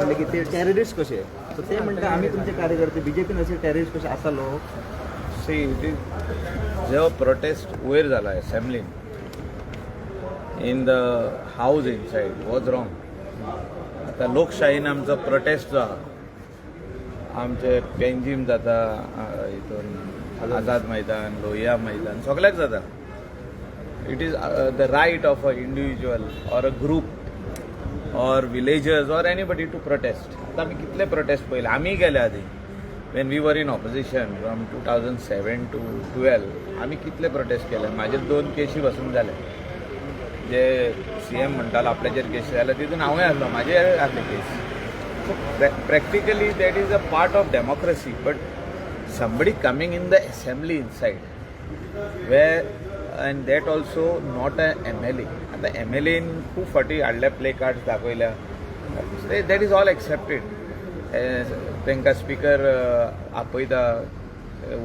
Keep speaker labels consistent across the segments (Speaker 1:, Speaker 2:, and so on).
Speaker 1: म्हणले की ते टेररिस्ट कशे, सो ते म्हणटा आमी तुमचे कार्यकर्ते, बीजेपीन असे टेररिस्ट कशे आसा लोक.
Speaker 2: सी, it is जेव्हा प्रोटेस्ट वयर जाला असेंब्लीन, in the house inside, was wrong. आतां लोकशाहीन आमचो प्रोटेस्ट जो आहा, आमचे पेंजीम जाता, हितून आझाद मैदान, लोहिया मैदान, सगल्याक जाता. It is the right of a individual or a group or villagers or anybody to protest. आता आमी कितले प्रोटेस्ट पळयले. आमी गेले आदी, when we were in opposition from 2007 to 12, आमी कितले प्रोटेस्ट केले. म्हाजेर दोन केशी बसून जाले. जे सी एम म्हणटालो आपल्याचेर केशी जाल्या, तितून हांवूय आसलो, म्हाजेर आसले case. So practically that is a part of democracy, but somebody coming in the assembly inside where, and that also not a MLA. आता एमएलएन खूब फावटी हाडले, प्ले कार्ड्स दाखयल्या, that is all accepted. तांकां स्पिकर आपयता,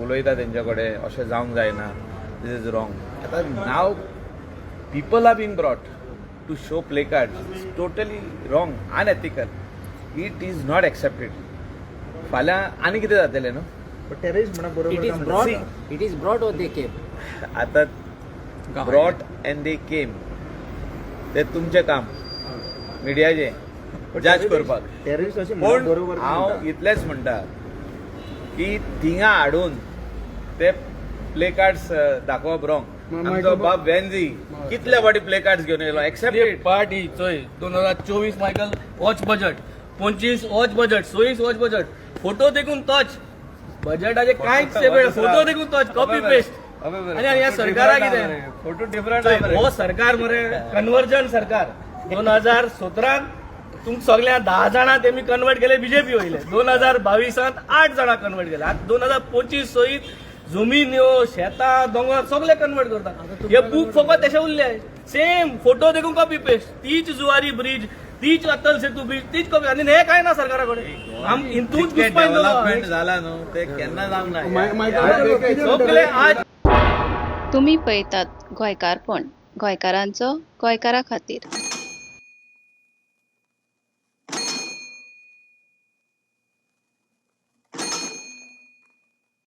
Speaker 2: उलयता तेंच्या कडेन, अशें जावंक जायना, this is wrong. आतां now people are being brought to show placards. It's totally wrong, unethical. It is not accepted. फाल्यां आनी कितें जातलें न्हू.
Speaker 1: पण टेररिस्ट म्हणा बरोबर
Speaker 3: It is
Speaker 1: का
Speaker 3: brought.
Speaker 1: म्हणटा?
Speaker 3: It is brought or they came?
Speaker 2: आता ब्रॉट अँड they केम, ते तुमचें काम मिडियाचें
Speaker 1: पण
Speaker 2: जज करपाक.
Speaker 1: टेररिस्ट अशें म्हणप
Speaker 2: पूण
Speaker 1: बरोबर काय
Speaker 2: हांव
Speaker 1: म्हणटा?
Speaker 2: इतलेंच म्हणटा की थिंगा हाडून ते प्ले कार्ड्स दाखोवप रॉंग. आमचो बाब वेन्झी कितले फावटी प्ले कार्ड्स घेवन येयलो, एक्सेप्टेड.
Speaker 4: पार्टी चोय, 2024 Michael watch budget, 25 watch budget, 26 watch budget, photo देखून तोच बजेटाचे कांयच फोटो देखून तोच कॉपी पेस्ट. आनी ह्या सरकारा कितें?
Speaker 2: Photo different.
Speaker 4: चोय, हो सरकार मरे कन्वर्जन सरकार. 2017त तुमकां सगळ्या 10 जाणां तेमी कन्वर्ट केले बीजेपी वयले. 2022त आठ जाणां कन्वर्ट केले. आतां 2025 सयत जमिन्यो, शेतां, दोंगर सगळे कन्वर्ट करता. हे बूक फकत तशे उरले, सेम फोटो देखून कॉपी पेस्ट. तीच जुवारी ब्रिज, तीच अटल सेतू ब्रिज, तीच कॉपी. आनी हे काय ना सरकारा कडेन आम हितून
Speaker 2: डेव्हलपमेंट जाला न्हू, ते केन्ना जावंक ना.
Speaker 4: सगळे आज
Speaker 5: तुमी पळयतात गोंयकारपण, गोंयकारांचो गोंयकारा खातीर.